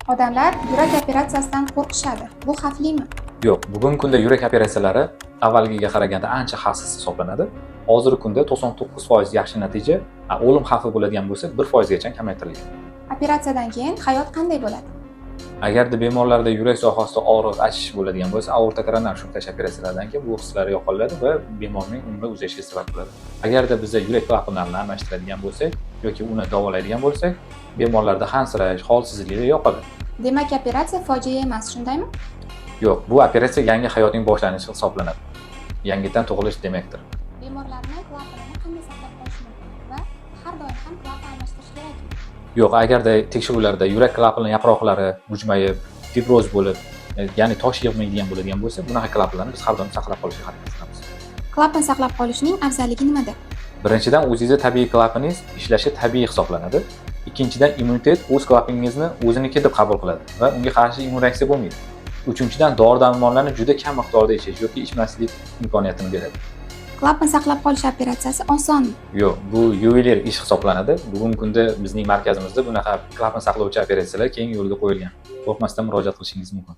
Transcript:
Odamlar yurak operatsiyasidan qo'rqishadi. Bu xavflimi? Yo'q, bugungi kunda yurak operatsiyalari avvalgiga qaraganda ancha xavfsiz hisoblanadi. Hozirgi kunda 99% yaxshi natija, o'lim xavfi bo'ladigan bo'lsa, 1% gacha kamaytirilgan. Operatsiyadan keyin hayot qanday bo'ladi? Agarda bemorlarda yurak sohasida og'riq, achish bo'ladigan bo'lsa, aorta koronar shuntlash operatsiyalaridan keyin bu hislar yo'qoladi va bemorning umri uzayishiga sabab bo'ladi. Agarda biza yurak klapanlarini almashtiradigan bo'lsak yoki uni davolaydigan bo'lsak, bemorlarda hansirash, holsizlik yo'qoladi. Demak, operatsiya fojia emas, shundaymi? Yo'q, bu operatsiya yangi hayotning boshlanishi hisoblanadi. Yangitdan tug'ilish demakdir. Bemorlarni klapanini qanday saqlab qolish mumkin va har doim ham klapan almashtirish kerakmi? Yo'q, agarda tekshiruvlarda yurak klapani yaproqlari bujmayib, fibroz bo'lib, ya'ni tosh yig'maydigan bo'ladigan bo'lsa, bunaqa klapanlarni biz har doim saqlab qolishga harakat qilamiz. Klapan saqlab qolishning afzalligi nimada? Birinchidan, o'zingizni tabiiy klapaningiz ishlashi tabiiy hisoblanadi. Ikkinchidan, immunitet o'z klapaningizni o'ziniki deb qabul qiladi va unga qarshi immun reaksiya bo'lmaydi. Uchinchidan, dori darmonlarni juda kam miqdorda ichish yoki ichmaslik imkoniyatini beradi. Klapan saqlab qolish operatsiyasi osonmi? Yo'q, bu yuvelir ish hisoblanadi. Bugungi kunda bizning markazimizda bunaqa klapan saqlovchi operatsiyalar keng yo'lga qo'yilgan. Qo'rqmasdan murojaat qilishingiz mumkin.